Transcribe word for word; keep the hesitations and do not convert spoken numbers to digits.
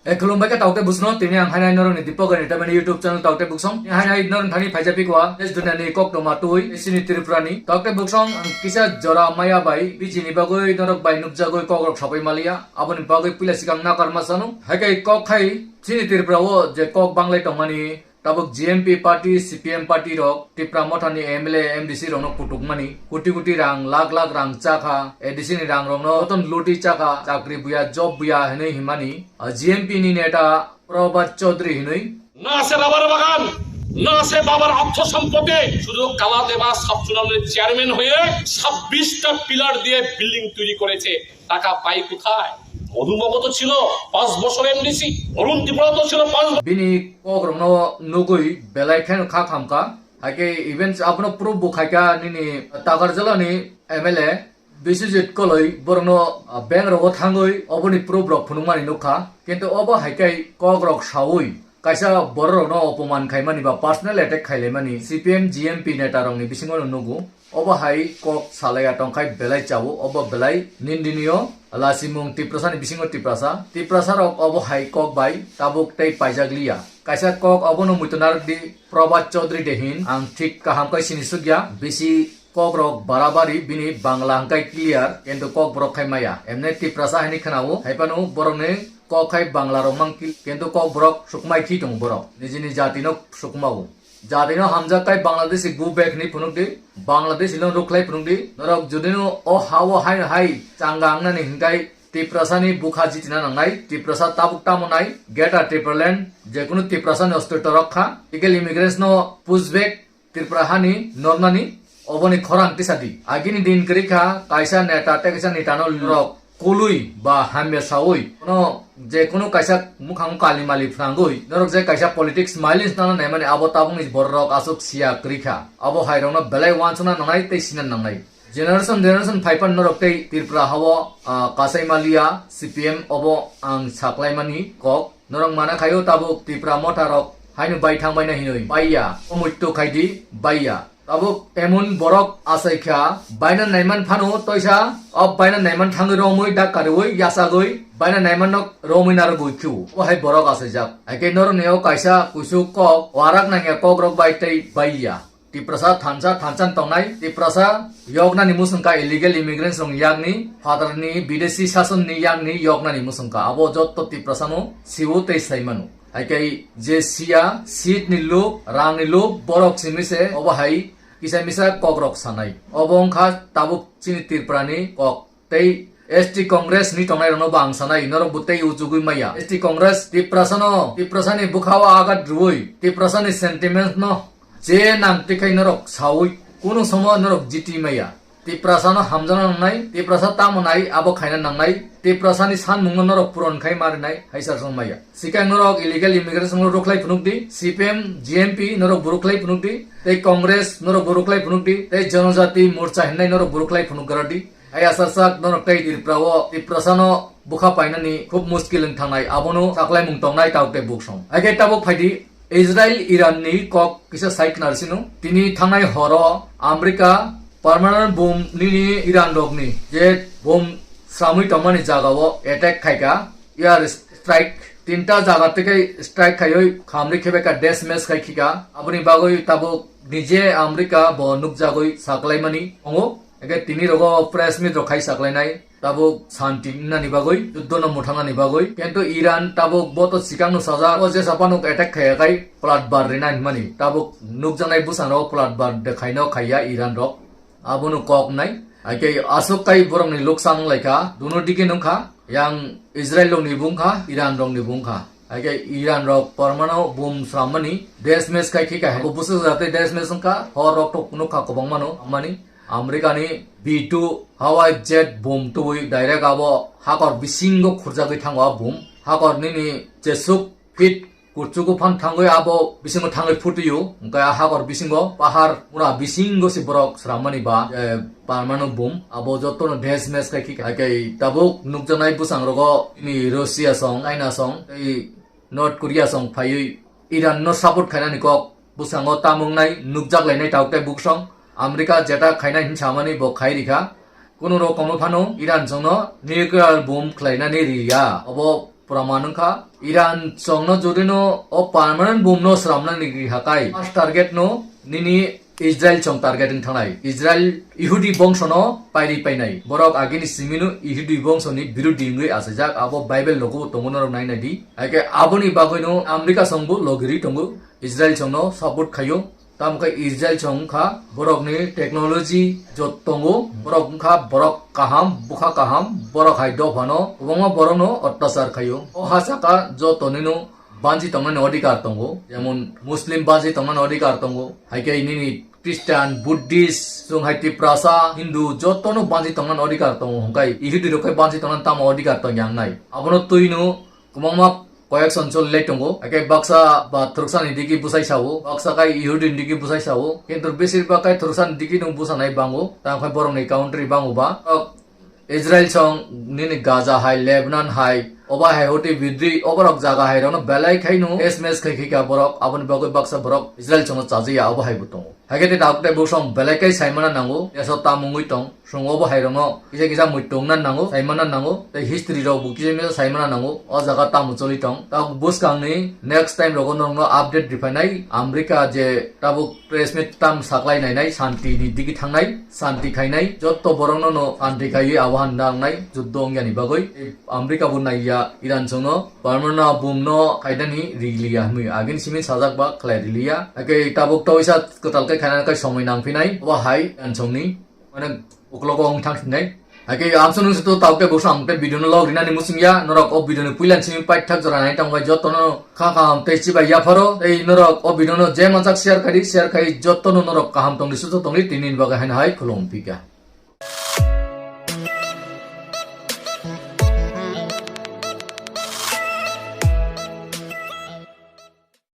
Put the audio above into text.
E, khulumbai khe taukte busno, tini ang hainai norokni Deepak Entertainment YouTube channel taukte buksong. Tini hainai norok thani phaijak pikuwa, desh duniani koktwma twi, chini Tripurani. Taukte buksong ang kisa jora maya bai, bijini bagwi norok bai nukjagwi kokrok sapai maliya. Aboni bagwi puila sikang nakar ma sanu. Haikai kok khai, chini Tripura o je kok banglai tongmani, tabuk G M P party, C P M party rok, Tipra Mothani M L A, M D C rokno kutukmani, koti koti rang, lakh lakh rang chakha, A D C ni rang rokno jotono luti chakha, chakri buya, job buya hinwi himani, ah, G M P ni neta Probhat Chaudhary hinwi। না আছে রাবার বাগান, না আছে বাবার অর্থ সম্পত্তি, শুধু কালাদেবা সাব জোনালের চেয়ারম্যান হয়ে ছাব্বিশটা পিলার দিয়ে বিল্ডিং তৈরি করেছে। টাকা পাই কোথায়? মধু মগত ছিল পাঁচ বছর এমডিসি, অরুণ ত্রিপুরা তো ছিল পাঁচ বছর। Bini kokrokno nugwi belai kheno kha khamkha. Haikhe even abono proof bo khaikha nini Takarjalani M L A Biswajit Koloi borokno, ah, bank rogo thangwi oboni proof rok phunukmani nukha. Kintu obo haikhai kokrok sawi kaisa bororokno opoman khaimani ba personal attack khailaimani C P M G M P netarokni bisingono nugo. Obo hai kok salaiya tongkhai belai chao, obo belai nindiniyo lasimung Tiprasani bisingo Tiprasa. Tiprasarok obo hai kok bai tabuk tei paijak liya. Kaisa kok obono muitu narwkdi Probhat Chaudhary de hin, ang thik kaham khe sini sukya, bisi kokrok barabari bini Bangla hwnkhe clear, kintu kokborok khai maya. Emne Tiprasa hinwi khwnao, haiphano borokni kok khai Banglarok mang ki-, kintu kokborok sukmai khi tongo borok, nijini jatino sukmao. Jatino hamjak khai Bangladeshi go back hinwi phunukdi, Bangladeshi no rukhlai phunukdi, norok judino o ha-o hai hai changa wngnani hwnkhe Tiprasani bukha jitina nangnai, Tiprasa tabuk tamo nai, Greater Tipraland, jekunu Tiprasani ostitw rok kha, illegal immigrants no push back, Tripura hani nornani oboni khorang tisadi. Agini din kwrwi kha kaisa neta tei kaisa neta no rok kulwi ba hamya sawi no je kunu kaisa mukhang kali mali phrangwi norok je kaisa politics mali snana naimani abo tabukni borok aswk siya kwrwi kha. Abo hai rokno belai wansukna nangnai tei sina nangnai. Generation generation phaipan norok tei Tripura hao, ah, kasai maliya C P M obo ang saklaimani kok. Norok mana khaio tabuk Tipra Motha rok haino bai thang baina hinoi. Baiya, o muitu khaidi, baiya. Tabuk emon borok achaikha, baina naiman phano toisa, o baina naiman thangwi romwi dak kariwi yachagwi, baina naiman nok romwi narwgwi khiu. O hai borok achaijak. Haikhe norokni o kaisa kuisu kok, warak nangya kokrok bai tei baiya. Tiprasa thansa thansa tongnai, Tiprasa yoknani musungka illegal immigrants rong yakni, phatarni bidesi sasonni yakni yoknani musungka. Abo jotto Tiprasano siwo tei saimano. Haikai je siya, seat ni lob, rang ni lob, borok simi se, obo hai kisa misa kokrok sanai. Obo wngkha tabuk chini Tripurani kok. Tei S T Congress ni tongnai rokno bo ang sanai, norok bo tei ujugwi maya. S T Congress Tiprasano, Tiprasani bwkhao agat rwui, Tiprasani sentiments no je nang tikhai norok saui, kunu somo norok jiti maya. Tiprasano hamjana nangnai, Tiprasa tamo nai abo khaina nangnai, Tiprasani sanmungno norok puron khai marinai, haisar song maya. Sikang norok illegal immigration no rukhlai phunukdi, C P M, G M P norok bo rukhlai phunukdi, tei Congress norok bo rukhlai phunukdi, tei Janajati Morcha hinnai norok bo rukhlai phunukgradi. Hai asarsak norok tei Tripura o Tiprasano bwkha painani khub muskil wng thangnai, abono saklaimung tongnai tabuk tei buksong. Hai khe tabuk phaidi Israel Iran ni kok kisa sai khna rwsino. Tini thangnai horo America permanent bomb nini Iran rokni je bomb sramwi tongmani jagao attack khaikha, air strike tinta jaga tei strike khaiwi khamri khebekha, desh mesh khai khika. Aboni bagwi tabuk nije America bo nukjagwi saklaimani tongo. Hingke tini rogo press meet rok khai saklainai, tabuk santi wngnani bagwi, juddo no mwthangnani bagwi. Kintu Iran tabuk bo to sikang no sajak, o jesa phano attack khaiya khai plat bar rina hinmani. Tabuk nukjaknai bwsang rogo plat bar de khaino khaiya Iran rok. Abono kok nai. Haikhe aswk kai borokni luksan wnglaikha, duno digi nungkha, yang Israel rokni bungkha, Iran rokni bungkha. Haikhe Iran rok pormano bum srammani, desh mesh khai khika, bo bwswk jate desh mesh wngkha, hor rok tok nukha kwbangmano, mani America ni B two hawai jet bum tubui direct abo hakor bisingo khurjagwi thango a bum. Hakor nini jesuk feet kuchugo phan thangwi abo bisingo thangwi phutuyo, hwnkhe a hakor bisingo pahar mura bisingo se borok srammani ba, eh, parmano bum, abo jotono desh mesh khai khika. Haikhe tabuk nukjaknai bwsang rogo ni Russia song, China song, tei North Korea song phaiwi Iran no support khainani kok bwskango tamungnai nukjak lainai tabuk tei buksong America jeta khainai hinsamani bo khai rikha. Kunu rokomo phano Iran songno nuclear bomb khlainani riya. Obo praman wngkha. Iran chongno jodino o permanent bomb no sramnani ri hakai, first target no nini Israel chong target wng thangnai. Israel Ihudi bongsono pairi painai. Borok agini simino Ihudi bongsoni birudi wngwi achaijak, abo Bible logo tongo norok nainai di. Haikhe aboni bagwino America chongbo logiri tongo. Israel chongno support khaio. Tamo khe Israel chong wngkha borokni technology jot tongo, borok wngkha borok kaham, bwkha kaham, borok hai dophano kwbangma borokno otyachar khaio. O ha saka jotonino banchi tongnani odhikar tongo, jemon Muslim banchi tongnani odhikar tongo, haikhe nini Christian, Buddhist, chwng hai Tiprasa, Hindu jotono banchi tongnani odhikar tongo, hwnkhe Ihudi rok khe banchi tongnani tamo odhikar tongya wngnai? Abono twino kwbangma koyek son cholilai tongo. Haikhe baksa ba thwrwksani digi bwsai sao, baksa khai Ihudini digi bwsai sao. Kintu besir bak khai thwrwksani digi no bwsanai bango. Tamo khai borokni country bango ba. Ok, Israel song nini Gaza hai, Lebanon hai, obo hai hoti bidri, oborok jaga hai rokno belai khai no S M S khai khai ka borok, aboni bagwi baksa borok Israel song no chajiya, obo hai bo tongo. Haikhe tei tabuk tei bwsong belai khai saimana nango, teso tamungwi tong. Chwng obo hai rokno kisa kisa mui tongna nango, saimana nango, tei history rok bo kisa kisa saimana nango, o jaga tamo choli tong. Tabuk bwskangni next time rogo norokno update riphainai, America je tabuk press meet tam saklai nainai, shanti ni digi thangnai, shanti khainai, jotto borokno no shanti khaiwi abo han nangnai, juddo wngyani bagwi. America bo naiya Iran songno, permanent bomb no khaidani riliya hwnwi agini simi sajak ba khlai riliya. Haikhe tabuk to isa kwtal khe khaina khe somoi nangphinai, obo hai Iran songni. Mane uklogo wng thang sinai. Haikhe amsonung se to tau ke bwsang tei video no log rinani muchung ya. Norok o video ni puilan simi paithak jora nai tong bai jotono kha kha tei chibai yapharo. Tei norok o video no je manjak share khai di, share khai jotono norok kaham tong di, susto tong di, tini ni bagwi haino hai khulum phika.